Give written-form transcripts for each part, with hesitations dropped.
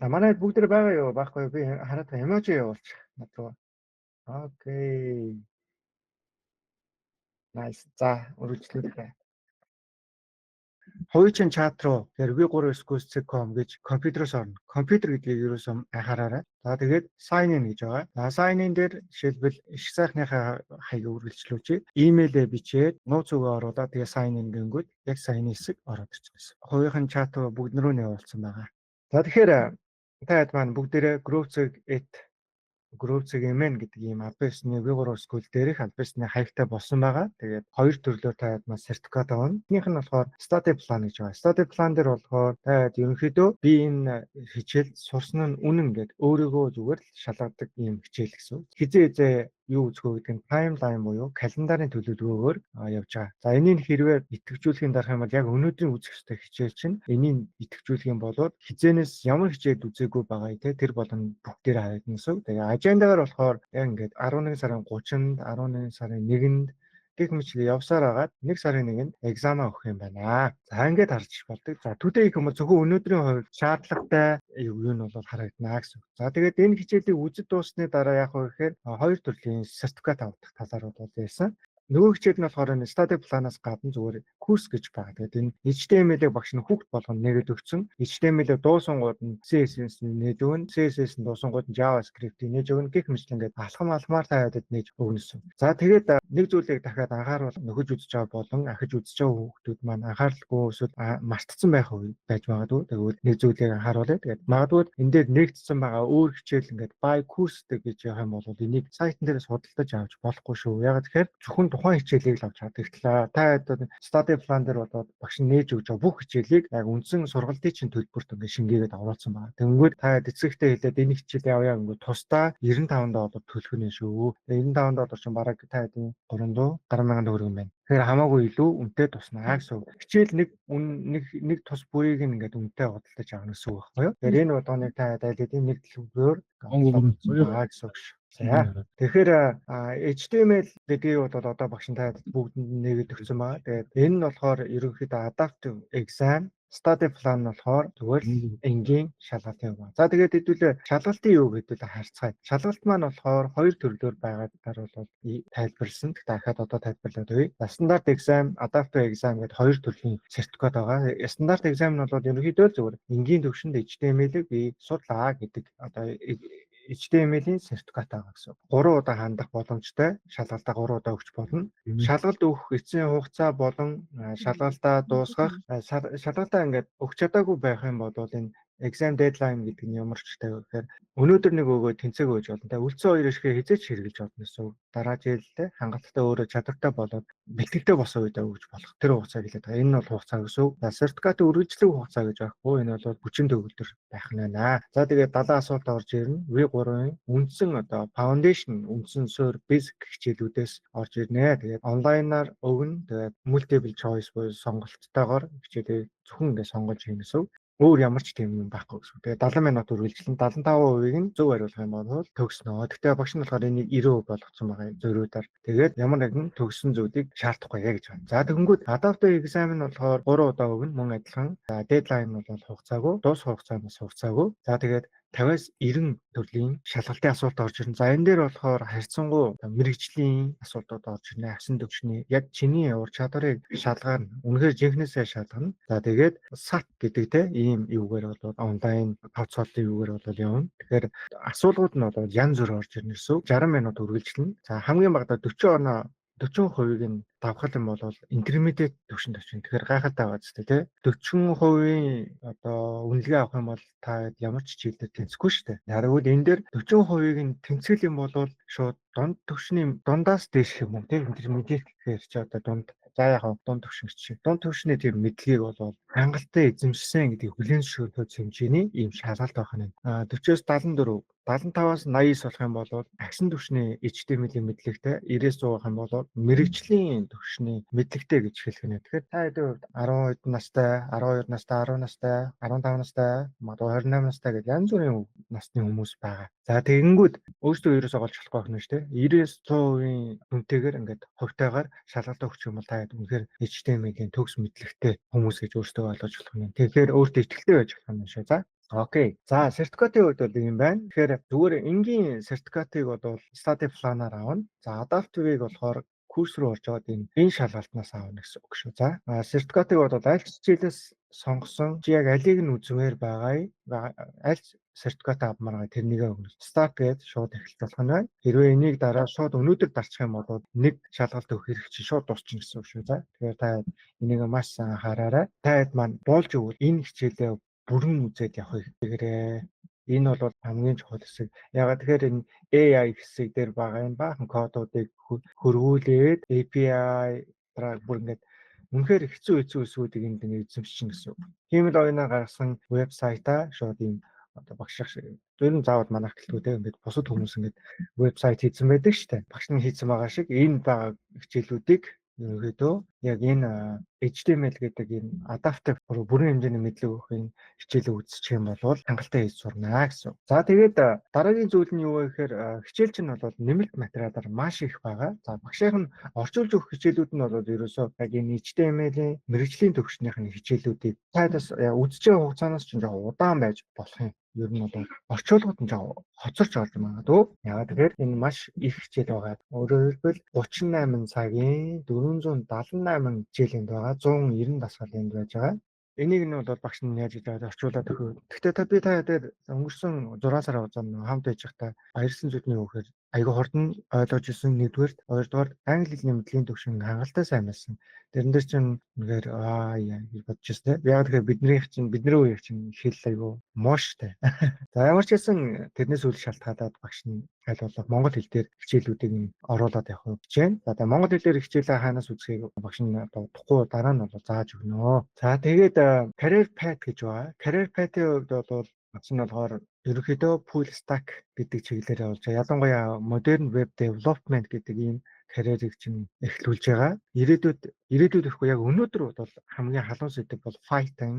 За, манай бүгд тэр байгаа юу? Байхгүй, би хараад emoji явуулчих над руу. Okay. Nice. За, үргэлжлүүлээ. Хувийн чат руу тэгэхээр v3schools.com гэж компьютероос орно. Компьютер гэдгийг ерөөсөө анхаараарай. За, тэгээд sign in гэж байгаа. За, sign in дээр жишээлбэл иш сайхныхаа хаяг үргэлжлүүлчихье. Имэйлээ бичээд, нууц үгээ оруулаад, тэгээд sign in гэнгүүт яг sign хэсэг ороод ирчихсэн. Хувийн чат руу бүгд рүү нь явуулсан байгаа. За, тэгэхээр та хэд маань бүгдээрээ growth@growth.mn гэдэг ийм албан ёсны V3 School дээрх албан ёсны хаягтай болсон байгаа. Тэгээд хоёр төрлөөр та хэд маань сертификат авна. Эхнийх нь болохоор study plan гэж байгаа. Study plan дээр болохоор та хэд ерөнхийдөө би энэ хичээл сурсан нь үнэн гэд өөрийгөө зүгээр л шалгадаг ийм хичээл гэсэн. Хизээ хизээ юу үзэх вэ гэдэг нь timeline буюу календарын төлөвлөгөөгөөр явж байгаа. За, энийг хэрвээ идэвхжүүлэхийн дарах юм бол яг өнөөдрийн үзэх ёстой хичээл чинь энийг идэвхжүүлэх юм бол хизээнээс ямар хичээл үзээгүй байгаа те, тэр болгон бүх дээр харагдана гэсэн. Тэгээ agenda гаар болохоор яг ингээд 11 сарын 30-нд, 11 сарын 1-нд гэх мэтлээ явсаар агаад 1 сарын 1-нд exam аа өгөх юм байна. За, ингээд харж болдог. За, today гэх юм бол зөвхөн өнөөдрийн хувьд шаардлагатай юу нь бол харагдана гэсэн. За, тэгээд энэ хичээлийг үзэж дууссаны дараа яах вэ гэхээр хоёр төрлийн сертификат авах талаар бол ярьсан. Нөгөө хичээл нь болохоор энэ study plan-аас гадна зүгээр курс гэж байгаа. Тэгээд энэ HTML-ийг багш нь хүүхд болгоно нэгэд өгсөн. HTML-ийг дуусангууд нь CSS-ийг нээж өгнө. CSS нь дуусангууд нь JavaScript-ийг нээж өгнө гэх мэт ингээд алхам алхмаар та ядад нээж өгнө гэсэн. За, тэгээд нэг зүйлийг дахиад анхааруул, нөхөж үзэж байгаа болон ахиж үзэж байгаа хүүхдүүд маань анхааралгүй эсвэл мартцсан байх үе байж магадгүй. Тэгвэл нэг зүйлийг анхааруулъя. Тэгээд магадгүй энэ дээр нэгдсэн байгаа өөр хичээл ингээд buy course гэж явах юм бол энийг сайтн дээрээс худалдаж авч болохгүй шүү. Яг тэгэхээр зөвхөн тухайн хичээлийг л авч чаддаг. Та study plan дээр болоод багш нь нээж өгч байгаа бүх хичээлийг яг үндсэн сургалтын чинь төлбөрт ингээд шингээгээд оруулсан байна. Тэнгүүд та эцэгтэй хэлээд энэ хичээл явъя гэнгүүт тусдаа 95 доллар төлөх нь шүү. 95 доллар чинь бараг та хэдийн 300 гаруй мянган төгрөг юм байна. Тэгэхээр хамаагүй илүү үнэтэй туснаа гэсэн үг. Хичээл нэг нэг нэг тус бүрийг ингээд үнэтэй худалдаж авах гэсэн үг байхгүй юу? Тэгэхээр энэ болгоныг та аль хэдийн нэг төлбөрөөр байгаа гэсэн үг шүү. За, тэгэхээр HTML гэдгийг бол одоо багш нь та бүгдэнд нэгэд өгсөн байгаа. Тэгээд энэ нь болохоор ерөнхийдөө adaptive exam, study plan нь болохоор зүгээр л энгийн шалгалтын юм байна. За, тэгээд хэдүүлээ шалгалтын юу гэдүүлээ харьцгаая. Шалгалт маань болохоор хоёр төрлөөр байгаадаар бол тайлбарласан. Тэгтээ дахиад одоо тайлбарлаад өгье. Standard exam, adaptive exam гэдэг хоёр төрлийн сертификат байгаа. Standard exam нь бол ерөнхийдөө л зүгээр энгийн төвшөнд HTML-ийг би судлаа гэдэг одоо HTML-ийн сертификат байгаа гэсэн. 3 удаа хандах боломжтой. Шалгалтаа 3 удаа өгч болно. Шалгалт өгөх эцсийн хугацаа болон шалгалтаа дуусгах, шалгалтаа ингээд өгч чадаагүй байх юм бол энэ exam deadline гэдэг нь ямар ч вэ гэхээр өнөөдөр нэг өгөө тэнцээг өгж болно. Тэгээ үлдсэн хоёр эрхээ хизээч хэрэгжилж болно гэсэн. Дараа жилдээ хангалттай өөрөө чадвартай болоод бэлтгэлтэй болсон үедээ өгж болох. Тэр хугацааг хэлээд байгаа. Энэ нь бол хугацаа гэсэн үг. За, сертификатын үргэлжлэх хугацаа гэж байхгүй. Энэ бол 40 төгөлдөр байх нь байна. За, тэгээд 70 асуулт орж ирнэ. V3-ын үндсэн одоо foundation, үндсэн суурь basic хичээлүүдээс орж ирнэ. Тэгээд онлайнаар өгнө. Тэгээд multiple choice буюу сонголттойгоор хичээлээ зөвхөн ингээд сонгож хийнэ гэсэн үг. Өөр ямар ч тийм юм байхгүй гэсэн. Тэгээ 70 минут үргэлжлэн 75%-ийг нь зөв хариулах юм бол төгснөө. Гэхдээ багш нь болохоор энийг 90% болгоцсон байгаа зориудаар. Тэгээд ямар нэгэн төгссөн зүйлийг шаардахгүй гэж байна. За, тэгэнгүүт adaptive exam нь болохоор 3 удаа өгнө, мөн адилхан. За, deadline нь бол хугацаагүй, дуусах хугацаа нь бас хугацаагүй. За, тэгээд 50-аас 90 төрлийн шалгалтын асуулт орж ирнэ. За, энэ дээр болохоор харьцангуй мэргэжлийн асуултууд орж ирнэ. Агсан төвшний яг чиний ур чадварыг шалгана. Үнэхээр жинхнээсээ шалгана. За, тэгээд SAT гэдэг те ийм юугаар бол онлайн тооцооллын юугаар бол явна. Тэгэхээр асуулгууд нь бол янз бүр орж ирнэ гэсэн. 60 минут үргэлжлэнэ. За, хамгийн багадаа 40 оноо, 40%-ийг нь давхал юм бол intermediate төвшөнд очино. Тэгэхээр гайхалтай байгаа зү, тий. 40%-ийн одоо үнэлгээ авах юм бол та ямар ч хичээлээр тэнцэхгүй шүү дээ. Ярагвал энэ дээр 40%-ийг нь тэнцгэл юм бол шууд дунд төвшний дундаас дээш юм уу, тий. Intermediate гэхээр чи одоо дунд, за, яг дунд төвшин гэж чинь. Дунд төвшний тийм мэдлэгийг бол хангалттай эзэмшсэн гэдгийг хүлээн зөвшөөрөх хэмжээний ийм шалгалт байх нь. А 40-оос 74, 75-аас 89 болох юм бол агсан түвшний HTML-ийн мэдлэгтэй, 90-ээс 100 байх юм бол мэргэжлийн түвшний мэдлэгтэй гэж хэлэх нэ. Тэгэхээр та хэдийн хувьд 10 настай, 12 настай, 10 настай, 15 настай, магадгүй 28 настай гэж янз бүрийн насны хүмүүс байгаа. За, тэгэнгүүт өөрсдөө ерөөсөө голж болохгүй байх нь шүү дээ. 90-ээс 100% дүнтэйгээр ингээд хувьтайгаар шалгалт өгч юм бол та хэд үнэхээр HTML-ийн төгс мэдлэгтэй хүмүүс гэж өөрсдөө ойлгож болох юм. Тэгэхээр өөртөө итгэлтэй байж болох юм шүү. За. Окей. За, сертификатын хувьд бол ийм байна. Тэгэхээр зүгээр энгийн сертификатыг бол study plan-аар авна. За, adaptive-ыг болохоор курс руу орж аваад энэ шалгалтнаас авна гэсэн үг шүү. За, сертификатыг бол аль хичээлээс сонгосон чи яг алийг нь үзмээр байгаа, аль сертификат авмаар байгаа, тэрнийгээ өгнө. Start гээд шууд эхэлж болох нь байна. Хэрвээ энийг дараа шууд өнөөдөр дарчих юм бол нэг шалгалт өгөх хэрэг чинь шууд дуусчихна гэсэн үг шүү. За, тэгэхээр та энийг маш сайн анхаараарай. Та хэд маань болж өгвөл энэ хичээлээ бүрэн үзээд явахыг тэгэрээ. Энэ бол хамгийн чухал хэсэг. Яагаад тэгэхээр энэ AI хэсэг дээр байгаа энэ баахан кодуудыг хөрвүүлээд API дараа бүр ингээд үнэхээр хэцүү хэцүү хэсгүүдийг энд ингээд эзэмшчихнэ гэсэн үг. Тийм л оюунаар гаргасан вебсайтаа шууд ийм одоо багш ер нь заавал манайх гэлтгүй те, ингээд бусад хүмүүс ингээд вебсайт хийсэн байдаг шүү дээ. Багш нь хийсэн байгаа шиг энэ байгаа хичээлүүдийг ерөнхийдөө яг энэ HTML гэдэг энэ adaptive, бүрэн хэмжээний мэдлэг өгөх энэ хичээлээ үзчих юм бол хангалттай хийж сурнаа гэсэн. За, тэгээд дараагийн зүйл нь юу вэ гэхээр хичээл чинь бол нэмэлт материалаар маш их байгаа. За, багшийнх нь орчуулж өгөх хичээлүүд нь бол ерөөсөө яг энэ HTML-ийн мэргэжлийн төвшнийх нь хичээлүүдийг тайлаас үзэж байгаа хугацаанаас чинь жоохон удаан байж болох юм. Ер нь бол орчуулгууд нь жоохон хоцорч орж магадгүй. Яагаад тэгэхээр энэ маш их хичээл байгаа. Өөрөөр хэлбэл 38 цагийн 478 хичээлийн байгаа, 190 дасгал энд байж байгаа. Энийг нь бол багш нь яаж гэж орчуулад өгөх. Гэхдээ та би та дээр өнгөрсөн 6 сарын хугацаанд хамт байж байхдаа баярлсан зүйл нь юу гэхээр айгүй хурдан ойлгож ирсэн нэгдүгээрт, хоёрдугаар англи хэлний мэдлэгийн түвшин хангалттай сайн байсан. Тэрэн дээр чинь үнэхээр аа яа гэж бодож ирсэн. Яг тэгэхээр биднийх чинь, бидний үеийн чинь хэл айгүй муу штэ. За, ямар ч байсан тэрнээс үл шалтгаалаад багш нь аль болох монгол хэл дээр хичээлүүдийг нь оруулаад явах гэж байна. За, тэгээ монгол хэлээр хичээлээ хаанаас үзэхийг багш нь одоо удахгүй дараа нь бол зааж өгнө. За, тэгээд career path гэж байгаа. Career path-ийн хувьд бол багш нь болохоор ерөнхийдөө full stack гэдэг чиглэлээр явуулж байгаа. Ялангуяа modern web development гэдэг ийм карьерийг чинь эхлүүлж байгаа. Ирээдүйд гэхгүй, яг өнөөдөр бол хамгийн халуун сэдэв бол Python,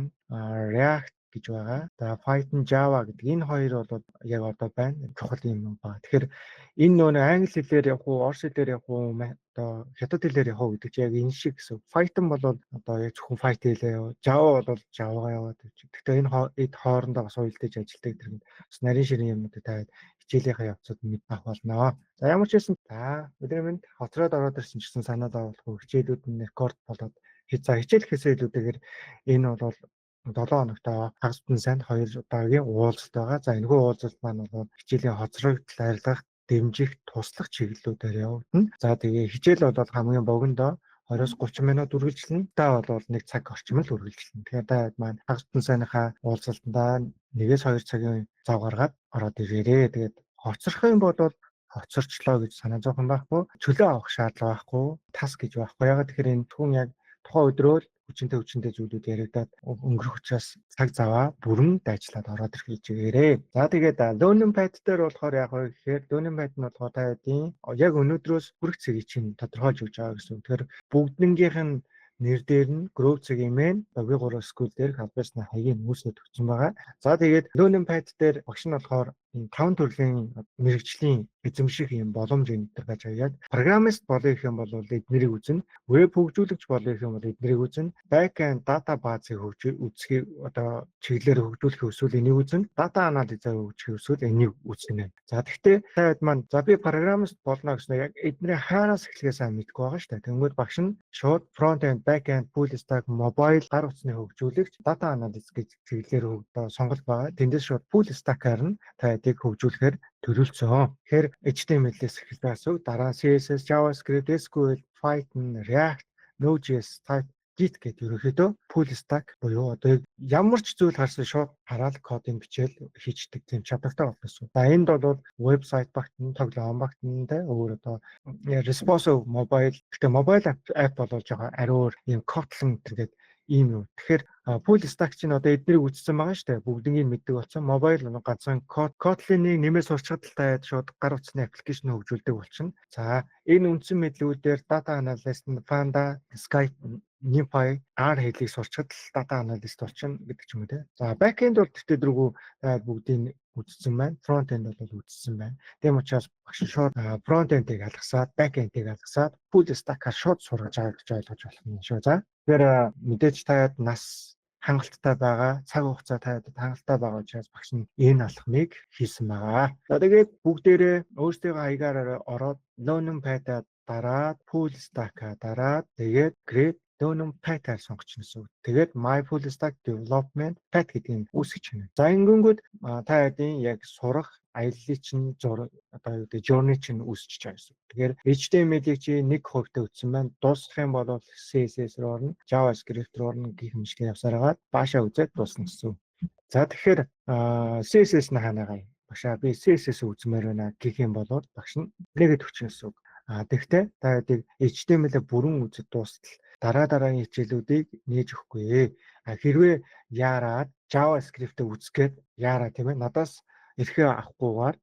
React гэж байгаа. За, Python, Java гэдэг энэ хоёр бол яг одоо байна. Чухал юм байна. Тэгэхээр энэ нөө англи хэлээр явах уу, орос хэлээр явах уу, одоо хятад хэлээр явах уу гэдэг чинь яг энэ шиг гэсэн. Python бол одоо яг зөвхөн Python хэлээ яв. Java бол Java-гаа яваад. Гэхдээ энэ эд хоорондоо бас уялдаж ажилладаг, тэр бас нарийн ширийн юмнуудыг тавиад хичээлийнхаа явцад мэд авах болно. За, ямар ч байсан та өдрийн мэнд хоцроод ороод ирсэн ч гэсэн санаа зовлохгүй, хичээлүүд нь рекорд болоод, за, хичээл гэхээсээ илүүтэйгээр энэ бол 7 хоногт хагас бүтэн сайнд хоёр удаагийн уулзалт байгаа. За, энэхүү уулзалт маань бол хичээлийн хоцрогдол арилгах, дэмжих, туслах чиглэлүүдээр явагдана. За, тэгээ хичээл бол хамгийн богиндоо 20-оос 30 минут үргэлжлэнэ. Та бол нэг цаг орчим л үргэлжлэнэ. Тэгэхээр та маань хагас бүтэн сайныхаа уулзалтандаа 1-2 цагийн зав гаргаад ороод ирээрээ. Тэгээд хоцрох юм бол хоцорчлоо гэж санаа зовох юм байхгүй. Чөлөө авах шаардлага байхгүй. Тас гэж байхгүй. Яагаад тэгэхээр энэ түн яг тухайн өдрөө хүчинтэй хүчинтэй зүйлүүд яригадаад өнгөрөх учраас цаг заваа бүрэн дайчлаад ороод ирэх хичээгээрэй. За, тэгээд learning path дээр болохоор яг вэ гэхээр learning path нь болохоор та хэдийн яг өнөөдрөөс хүрэх цэгийг чинь тодорхойлж өгч байгаа гэсэн. Тэгэхээр бүгднгийнх нь нэр дээр нь Growth цагийн main V3 School дээрх албан ёсны хаягийг үүсгэж өгсөн байгаа. За, тэгээд learning path дээр багш нь болохоор энэ таван төрлийн мэргэжлийн эзэмших юм боломж энэ төр байж байгаа. Яг программист болъё гэх юм бол эднэрийг үзнэ, веб хөгжүүлэгч болъё гэх юм бол эднэрийг үзнэ, back end data base-ыг хөгжиж үзхийг одоо чиглэлээр хөгжүүлэх хүсвэл энийг үзнэ, data analysis хөгжих хүсвэл энийг үзнэ. За, тэгвэл та хэд маань за би программист болно гэснээр яг эдний хаанаас эхлэхээ сайн мэдэхгүй байгаа шүү дээ. Тэнгүүд багш нь шууд front end, back end, full stack, mobile, гар утасны хөгжүүлэгч, data analyst гэж чиглэлээр одоо сонголт байгаа. Тэндээс шууд full stack-аар нь та хэдийг хөгжүүлэхээр төлөвлөсөн. Тэгэхээр HTML-ээс эхэлж байгаа үг, дараа CSS, JavaScript, SQL, Python, React, Node.js, Type, Git гэдэг ерөнхийдөө full stack буюу одоо ямар ч зүйл харсан шууд хараад кодыг бичээл хийчдэг тийм чадвартай болно гэсэн. За, энд бол вебсайт багтана, тоглоом багтана те, өөр одоо responsive mobile, гэхдээ mobile app бол жоохон ари өөр ийм Kotlin гэдэг ийм юм. Тэгэхээр full stack чинь одоо эднийг үзсэн байгаа шүү дээ. Бүгднийг мэддэг болсон. Mobile ганцхан Kotlin-ыг нэмээ сурчхад л таад шууд гар утасны application хөгжүүлдэг болчихно. За, энэ үндсэн мэдлэгүүдээр data analyst нь Panda, Scipy, NumPy, R хэлийг сурчхад л data analyst болчихно гэдэг ч юм уу те. За, backend бол тэгтээ дөрвөө бүгдийг үзсэн байна. Front end бол үзсэн байна. Тийм учраас багш шууд front end-ийг алгасаад, back end-ийг алгасаад full stack-аар шууд сургаж байгаа гэж ойлгож болох юм шүү. За. Тэгэхээр мэдээж таад нас Хангалттай байгаа. Цаг хугацаа та хангалттай байгаа учраас багш нь энэ алхмыг хийсэн байгаа. За, тэгээд бүгдээрээ өөрсдийнхөө хаягаараа ороод Learning Path-а дараад, Full Stack-а дараад, тэгээд Create Learning Path-аар сонгоч гэсэн үг. Тэгээд My Full Stack Development Path гэдгийг үүсгэж байна. За, ингэнгүүт та хэдийн яг сурах аяллаа чинь зур одоо юу гэдэг journey чинь үүсчихэж байгаа гэсэн. Тэгэхээр HTML-ийг чи 1%-тэй үтсэн байна. Дуусгах юм бол CSS руу орно, JavaScript руу орно гэх мэтээр явсаар хагаад баашаа үзээд дуусна гэсэн. За, тэгэхээр CSS нь хаанагаа, багшаа, би CSS үзмээр байна гэх юм бол багш нь нэгэд өгч гэсэн үг. А тэгтээ та хэдийг HTML-ээ бүрэн үзэж дуустал дараа дараагийн хичээлүүдийг нээж өгөхгүй. А хэрвээ яарад JavaScript-ийг үзэх гээд яараа, тийм ээ, надаас эрхээ авахгүйгээр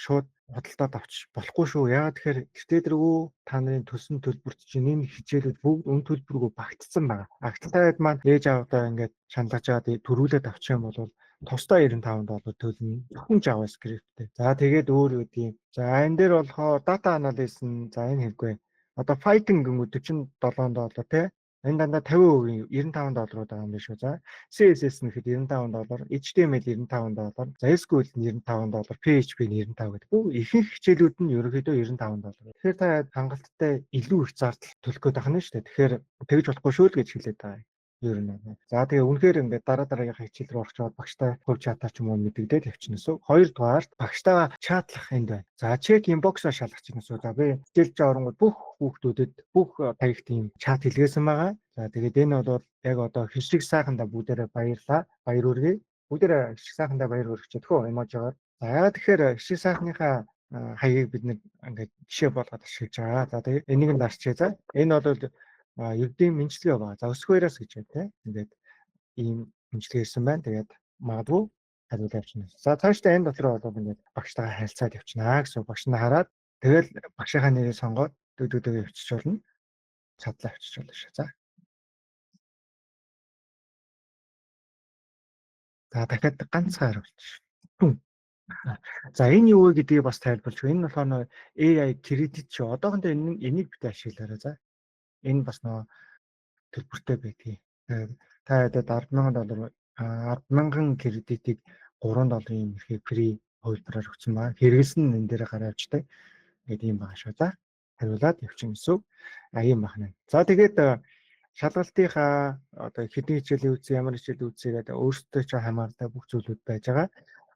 шууд худалдаад авч болохгүй шүү. Яагаад тэгэхээр гэртээ дэргүү та нарын төлсөн төлбөрт чинь энэ хичээлүүд бүгд үн төлбөргүй багтсан байгаа. А гэтэл та хэд маань ээж аавдаа ингээд шаналгаж аваад төрүүлээд авчих юм бол тусдаа 95 доллар төлнө. Зөвхөн JavaScript-тэй. За, тэгээд өөр юу гэдгийг. За, энэ дээр болохоор data analysis нь, за, энэ хэрэггүй. Одоо Python гингүү 47 доллар, тий. Энэ дандаа 50% 95 долларууд байгаа юм биш үү. За, CSS нь гэхэд 95 доллар, HTML 95 доллар, за, SQL нь 95 доллар, PHP нь 95 гэдэг. Бүх ихэнх хичээлүүд нь ерөнхийдөө 95 доллар. Тэгэхээр та хангалттай илүү их зардал төлөх гээд байна шүү дээ. Тэгэхээр тэгж болохгүй шүү л гэж хэлээд байгаа юм. Ер нь. За, тэгээ үнэхээр ингээд дараа дараагийнхаа хичээл рүү орчоод багштай хувь чатаар ч юм уу мэдэгдээд явчихна гэсэн. Хоёрдугаарт багштайгаа чатлах энд байна. За, check inbox-аа шалгах чинь гэсэн. За, би хичээлж оронгууд бүх хүүхдүүдэд, бүх таягт ийм чат хэлгээсэн байгаа. За, тэгээд энэ бол яг одоо хишиг сайхандаа бүгдээрээ баярлаа. Баяр хүргэе. Бүгдээрээ хишиг сайхандаа баяр хүргэчихэд хөө эможигаар. За, яагаад тэгэхээр хишиг сайхныхаа хаягийг бид нэг ингээд жишээ болгоод ашиглаж байгаа. За, тэгээд энийг нь дарчээ. За, энэ бол ердийн мэндчилгээ байгаа. За, өсгөөраас гэж байна те. Ингээд ийм мэндчилгээ ирсэн байна. Тэгээд магадгүй хариулаа явчихна. За, цаашдаа энэ дотор бол ингээд багштайгаа харилцаад явчихнаа гэсэн. Багш нь хараад тэгэл багшийнхаа нэрийг сонгоод дөдөдөг явчих болно. Чадлаа явчих болно шүү. За. За, дахиад ганцхан хариулчих. За, энэ юу вэ гэдгийг бас тайлбарлаж. Энэ болохоор AI кредит шүү. Одоохондоо энийг бит ашиглаарай. За. Энэ бас нөгөө төлбөртэй байдгийг. Та ядад 10,000 доллар, 10,000 кредитийг 3 долларын эрхийг free хувилбараар өгсөн байна. Хэрэгэлсэн нь энэ дээр гараа авчдаг. Ингээд ийм байгаа шүү. За, хариулаад явчих гэсэн үг. А, ийм байна. За, тэгээд шалгалтынхаа одоо хэдэн хичээлийн үзсэн, ямар хичээл үзсэн гэдэг өөрсдөө ч хамааралтай бүх зүйлүүд байж байгаа.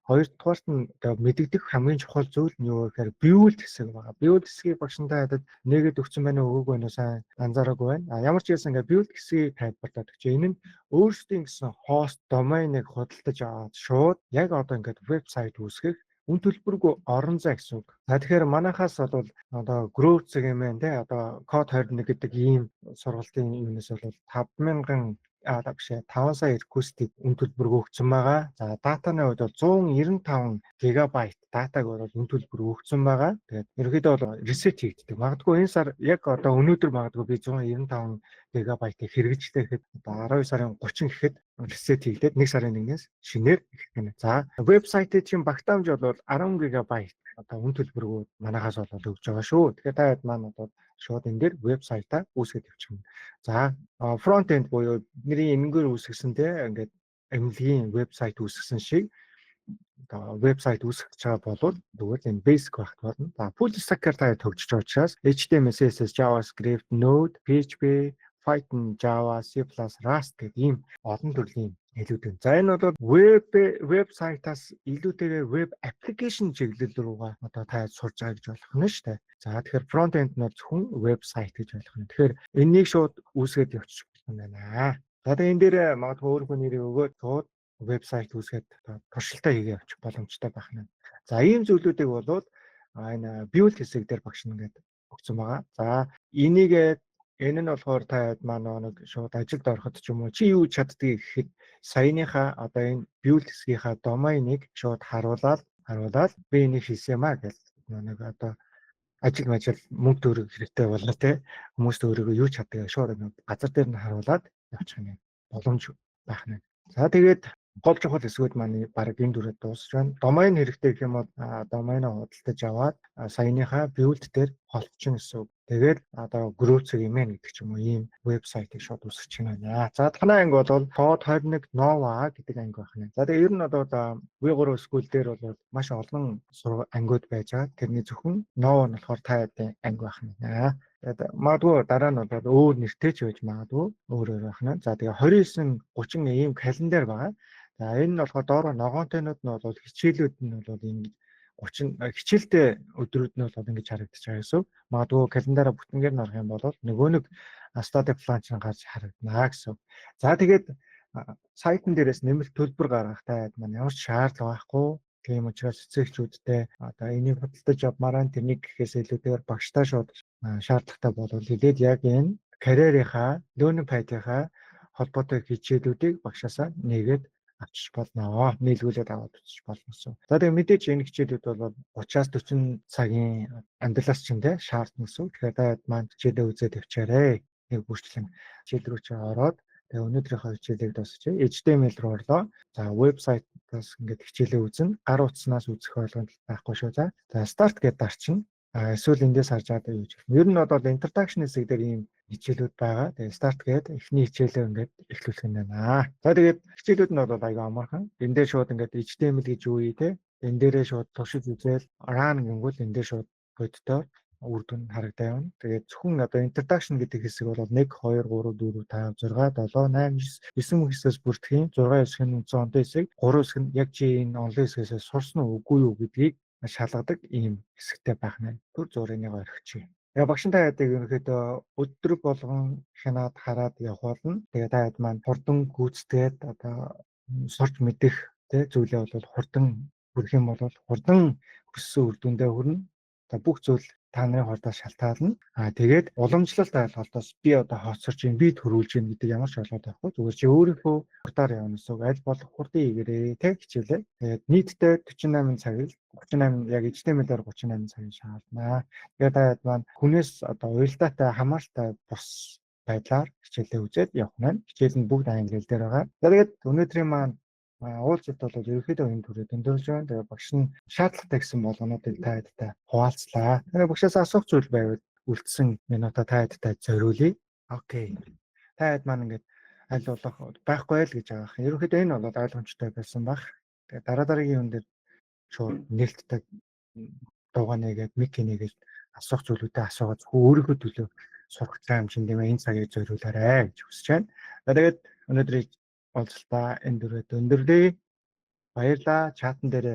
Хоёрдугаарт нь одоо мэдэгдэх хамгийн чухал зүйл нь юу вэ гэхээр build хэсэг байгаа. Build хэсгийг багш нь та ядад нэгэд өгсөн байна уу, өгөөгүй байна уу, сайн анзаараагүй байна. А ямар ч байсан ингээ build хэсгийг тайлбарлаад өгч. Энэ нь өөрсдийн гэсэн хост доменыг худалдаж аваад шууд яг одоо ингээд вебсайт үүсгэх үн төлбөргүй орон зай гэсэн үг. За, тэгэхээр манайхаас бол одоо Growth юм байна те, одоо Code 21 гэдэг ийм сургалтын юунаас бол 5000, а биш, 5 сая request-ийг үн төлбөргүй өгсөн байгаа. За, датаны хувьд бол 195 гигабайт датаг бол үн төлбөр өгсөн байгаа. Тэгээд ерөнхийдөө бол reset хийгддэг. Магадгүй энэ сар, яг одоо өнөөдөр магадгүй би 195 гигабайтыг хэрэгжлээ гэхэд одоо 12 сарын 30 гэхэд reset хийгдээд 1 сарын 1-ээс шинээр эхлэх гэнэ. За, вебсайтын чинь багтаамж бол 10 гигабайт одоо үн төлбөргүй манахаас бол өгж байгаа шүү. Тэгэхээр та хэд маань одоо шууд энэ дээр вебсайтаа үүсгэж явчихна. За, front end буюу бидний энэнгээр үүсгэсэн те, ингээд эмнэлгийн вебсайт үүсгэсэн шиг одоо вебсайт үүсгэж байгаа бол зүгээр энэ basic байх болно. За, full stack-аар та төгжиж байгаа учраас HTML, CSS, JavaScript, Node, PHP, Python, Java, C++, Rust гэдэг ийм олон төрлийн хэлүүд байна. За, энэ бол вебсайтаас илүүтэйгээр веб application чиглэл рүүгээ одоо та сурж байгаа гэж ойлгох нь шүү дээ. За, тэгэхээр front end нь бол зөвхөн вебсайт гэж ойлгох нь. Тэгэхээр энэнийг шууд үүсгээд явчих болох юм байна. За, тэгээ энэ дээр магадгүй өөрийнхөө нэрийг өгөөд шууд вебсайт үүсгээд туршилтаа хийгээ явчих боломжтой байх нь. За, ийм зүйлүүдийг болвол энэ build хэсэг дээр багш нь ингээд өгсөн байгаа. За, энийг энэ нь болохоор та маань нэг шууд ажилд ороход ч юм уу чи юу чаддгийг гэхэд саяныхаа одоо энэ build хэсгийнхаа доменыг шууд харуулаад би энийг хийсэн юм а гэл нэг одоо ажил мажил мөнгө төгрөг хэрэгтэй болоо те, хүмүүст өөрийгөө юу чаддаг шууд газар дээр нь харуулад явчих юм боломж байх нь. За, тэгээд гол чухал хэсгүүд маань баг энэ дүрээд дуусч байна. Домен хэрэгтэй гэх юм бол доменоо худалдаж аваад саяныхаа build дээр холбочин гэсэн үг. Тэгээд одоо group.mn гэдэг ч юм уу, ийм вебсайтыг шууд үүсгэж байна. За, танай анги бол код 21 Nova гэдэг анги байх нь. За, тэгээ ер нь одоо V3 School дээр бол маш олон ангиуд байж байгаа. Тэрний зөвхөн Nova нь болохоор та ядын анги байх нь. Тэгээд магадгүй дараа нь бол өөр нэртэй ч байж магадгүй, өөр өөр байх нь. За, тэгээ 29 30 ийм календар байгаа. За, энэ нь болохоор доороо ногоонтойнууд нь бол хичээлүүд нь бол ингэж 30 хичээлтэй өдрүүд нь бол ингэж харагдаж байгаа гэсэн. Магадгүй календараа бүтэнгээр нь орох юм бол нөгөө нэг study plan чинь гарч харагдана гэсэн. За, тэгээд сайтн дээрээс нэмэлт төлбөр гаргах та маань ямар ч шаардлага байхгүй. Тийм учраас эцэгчүүдтэй одоо энийг худалдаж авмаараа, тэрнийг гэхээс илүүтэйгээр багштай шууд шаардлагатай бол хэлээд, яг энэ career-ийнхаа, learning path-ийнхаа холбоотой хичээлүүдийг багшаасаа нээгээд авчиж болно. Нийлгүүлээд аваад үзэж болно гэсэн. За, тэгээ мэдээж энэ хичээлүүд бол 30-аас 40 цагийн амьдралаас чинь те шаардна гэсэн. Тэгэхээр та маань хичээлээ үзээд тавьчаарэ. Нэг бүрчлэн хичээл рүү чи ороод, тэгээ өнөөдрийнхөө хичээлийг дуусчих. HTML руу орлоо. За, вебсайтаас ингээд хичээлээ үзнэ. Гар утаснаас үзэх ойлгомж байхгүй шүү. За, start гэдээ дарчна. А эсвэл эндээс харж байгаа юу гэж. Ер нь бол introduction хэсэг дээр ийм хичээлүүд байгаа. Тэгээ start гээд эхний хичээлээ ингээд эхлүүлэх юм байна. За, тэгээд хичээлүүд нь бол аяга амархан. Энэ дээр шууд ингээд HTML гэж юу юм те. Энэ дээрээ шууд туршиж үзээл run гэнгүүт энэ дээр шууд боддоор үр дүн харагдаа явна. Тэгээд зөвхөн одоо introduction гэдэг хэсэг бол 1 2 3 4 5 6 7 8 9 хэсгээс бүрдэх юм. 6 хэсэг нь үндсэн онлын хэсэг, 3 хэсэг нь яг чи энэ онлын хэсгээс сурсан уу, үгүй юу гэдгийг шалгадаг ийм хэсэгтэй байх нь. Түр зуурын нэг орхичих. Тэгээ багш та яадаг ерөнхийдөө өдөр болгон хянаад хараад явах болно. Тэгээ та яд маань хурдан гүйцэтгээд одоо сурч мэдэх тэ зүйлээ бол хурдан хүрэх юм бол хурдан хүссэн үр дүндээ хүрнэ. За, бүх зүйл та нарын хурдаас шалтгаална. Аа, тэгээд уламжлалт ойлголтоос би одоо хоцорч юм, би төрүүлж юм гэдэг ямар ч ойлголт байхгүй. Зүгээр чи өөрийнхөө хурдаар явна гэсэн үг. Аль болох хурдан хийгээрэй тэ хичээлээ. Тэгээд нийтдээ 48 цаг л 38, яг HTML-ээр 38 цагийн шаарднаа. Тэгээд та маань хүнээс одоо уялдаатай, хамааралтай бус байдлаар хичээлээ үзээд явах нь. Хичээл нь бүгд англи хэл дээр байгаа. За, тэгээд өнөөдрийн маань уулзалт бол ерөнхийдөө энэ түрээд өндөрлж байна. Тэгээ багш нь шаардлагатай гэсэн болгонуудыг та хэдтэй хуваалцлаа. Тэгээ багшаас асуух зүйл байвал үлдсэн минута та хэдтэй зориулъя. Okay. Та хэд маань ингээд аль болох байхгүй л гэж байгаа. Ерөнхийдөө энэ бол ойлгомжтой байсан баг. Тэгээ дараа дараагийн юм дээр шууд нээлттэй дуугаа нэгээд, mic нэгээд, асуух зүйлүүдээ асуугаад, зөвхөн өөрийнхөө төлөө сурах хэмжээнд энэ цагийг зориулаарай гэж хүсэж байна. Тэгээд өнөөдрийн уулзалтаа энэ дөрөв өндөрлөе. Баярлаа. Чатан дээр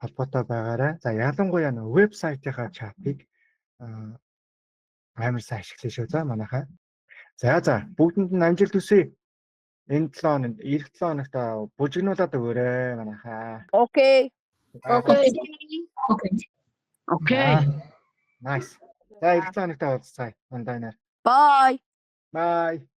холбоотой байгаарай. За, ялангуяа нөө вебсайтынхаа чатыг амар сайн ашиглая шүү. За, манайхаа. За, бүгдэнд нь амжилт хүсье. Энэ 7 хоног, ирэх 7 хоногт бужигнуулаад өгөөрэй манайхаа. Okay. Okay. Okay. Okay. Nice. За, ирэх 7 хоногт уулзцгаая. Онлайнаар. Bye. Bye.